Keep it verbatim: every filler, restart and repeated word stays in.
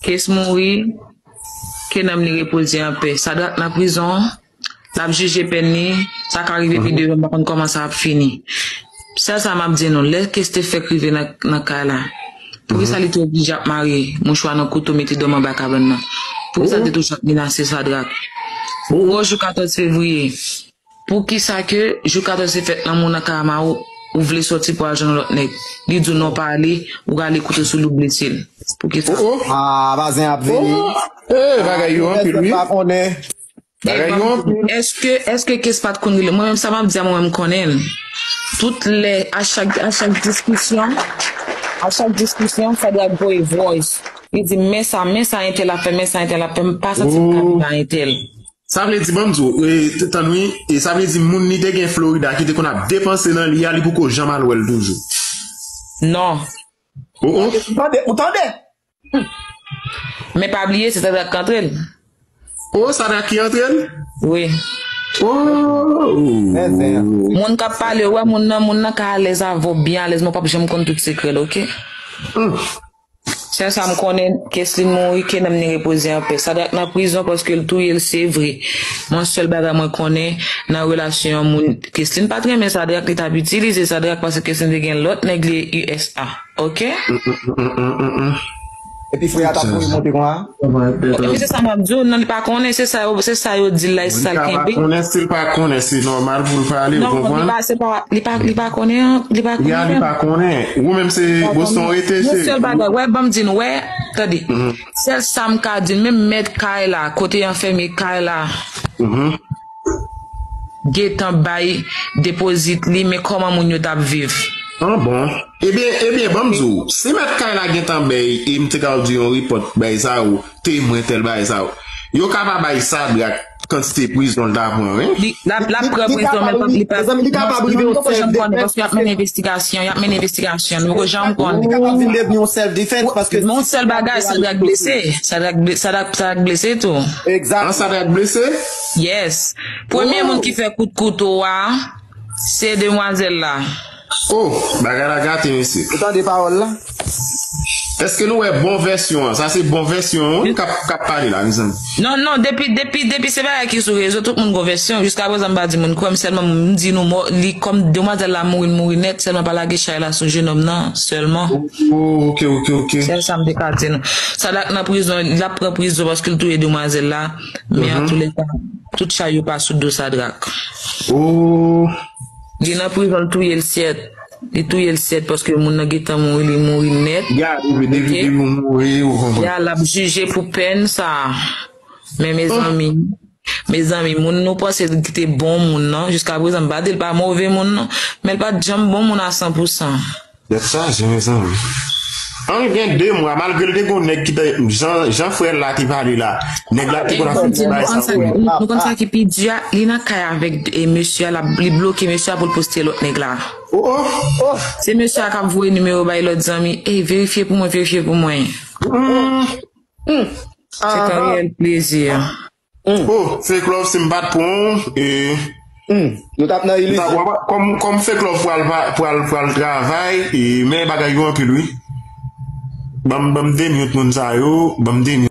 Kes mouri, ke nanm li repoze an pè. Sadrak nan prizon, l ap jije pèn li, sa ka rive pi devan, m pa konn kòman sa ap fini. Sèl sa m ap di nou, lè Kes te fèk rive nan, nan kay la, poukisa li te oblije ap mare mouchwa nan kouto mete dòmi anba kabann nan? Poukisa l te toujou ap menase Sadrak? Pou jou katòz fevriye, poukisa ke jou katòz se fèt lanmou nan kay a, ou, ou vle sòti pou al jwenn lòt nèg? Li di w non, pa ale, ou rale kouto sou li, ou blese l. Poukisa? Ah, vazen ap vini. Eh, bagay yo anpil, wi. Pa konnen. Bagay yo anpil. Èske, èske Kes pa t konn rele? Mwen menm sa m ap di a, mwen menm m konnen l. Tout lè, a chak, a chak diskisyon, a chak diskisyon, Sadrak voye voice. Li di, men sa, men sa entèl ap fè, men sa entèl ap fè, m pa santi m ka viv a entèl. Sa vle di, ban m di w, e, tann wi, e sa vle di moun li te gen Florida ki te konn ap depanse nan li a, li poko janm al wè l toujou. Non. Oh, oh. Ou tande, ou tande? Men pa bliye, se Sadrak k antre l. Oh, Sadrak ki antre l? Wi. Oh. Men zen an. Moun k ap pale, ou wè moun nan, moun nan ka alèz avè w, byen alèz, men w p ap janm konn tout sekrè l, oke? Sèl sa m konnen, Keslin mouri, ke nanm li repoze an pè. Sadrak nan prizon paske l touye l, se vre. Mwen sèl bagay mwen konnen nan relasyon an moun, Keslin pa t renmen Sadrak, li t ap itilize Sadrak paske Keslin te gen lòt nèg li U S A. Oke? Epi frè a t ap voye monte kon sa. Epi se sa m ap di w, non, li pa konnen, se sa yo, se sa yo di l la, e se sa l Li pa kenbe. Konnen, si l pa konnen, se nòmal pou l pale, ou Non, li konprann? Pa, se pa, li pa, li pa konnen, li pa Ya, li konnen. Pa konnen. Ou menm se Boston w rete, Yon se. Sèl bagay, wè, ban m di nou, wè, tande. Sèl sa m ka di n, menm mèt kay la, kote y anfème kay la, Mhm. gentan bay depozit li, men kòman moun yo t ap viv? Ah bon. Ebyen, ebyen, ban m di w, si mèt kay la gentan bay, e m te ka di yon repòt bay sa yo, temwen tèl bagay sa yo. Yo ka pa bay Sadrak kantite prizon l ta pran, wi. Li, l ap, l ap pran prizon, men li pa, li pa, Mezanmi, li kapab rive yon poko janm konnen, self-defense. Paske y ap mennen envestigasyon, y ap mennen envestigasyon, nou poko janm konnen. Li kapab vin devni yon self-defense paske. Men yon sèl bagay, Sadrak blese, Sadrak ble-, Sadrak, Sadrak blese tou. Egzakteman. An Sadrak blese? Yes. Premye moun ki fè kout kouto a, se demwazèl la. Oh, bagay la gate, mesye. Ou tande pawòl la? Èske nou wè bon vèsyon an? Sa se bon vèsyon an, wi, k ap, k ap pale la, mezanmi. Non, non, depi, depi, depi se bagay ki sou rezo, tout moun gon vèsyon. Jiskaprezan, m pa di moun kwè m, sèlman m di nou mò, li kòm demwazèl la mouri, l mouri nèt, sèlman pa lage chay la sou jenòm nan, sèlman. Oh, ok, ok, ok. Sèl sa m te ka di nou. Sadrak nan prizon, l ap pran prizon paske l touye demwazèl la. Men antoulèka, tout chay yo pa sou do Sadrak. Oh. Li nan prizon, l touye l sèt. Li touye l sèt paske moun nan gentan mouri, li mouri nèt. Gade, depi, depi, Ok. depi ou mouri, ou konprann. Ya, l ap jije pou pèn sa. Men mezanmi, mezanmi, moun nou panse ki te bon moun nan, jiskaprezan, m pa di l pa move moun nan, men l pa t janm bon moun a san pou san. Tèt chaje, mezanmi. An gen de mwa, malgre l te gon nèg ki te, jan, jan frè l la te pale la, nèg la te konn ap fè ti bagay sa pou li. Nou konn sa ki pi di a, li nan kay avèk e, mesye a, l ap, li bloke mesye a pou l poste lòt nèg la. Oh, oh. Se mesye a k ap voye nimewo bay lòt zanmi, ey, verifye pou mwen, verifye pou mwen. Mm. Se yon reyèl plezi. Oh, Fake Love, si m pa t pran w, e, Hmm. Nou t ap nan ta, ilizyon. w ap, kòm, kòm Fake Love pral, pral, pral travay, e, men bagay yo anpil, wi. Ban m, ban m demute moun sa yo, ban m demute.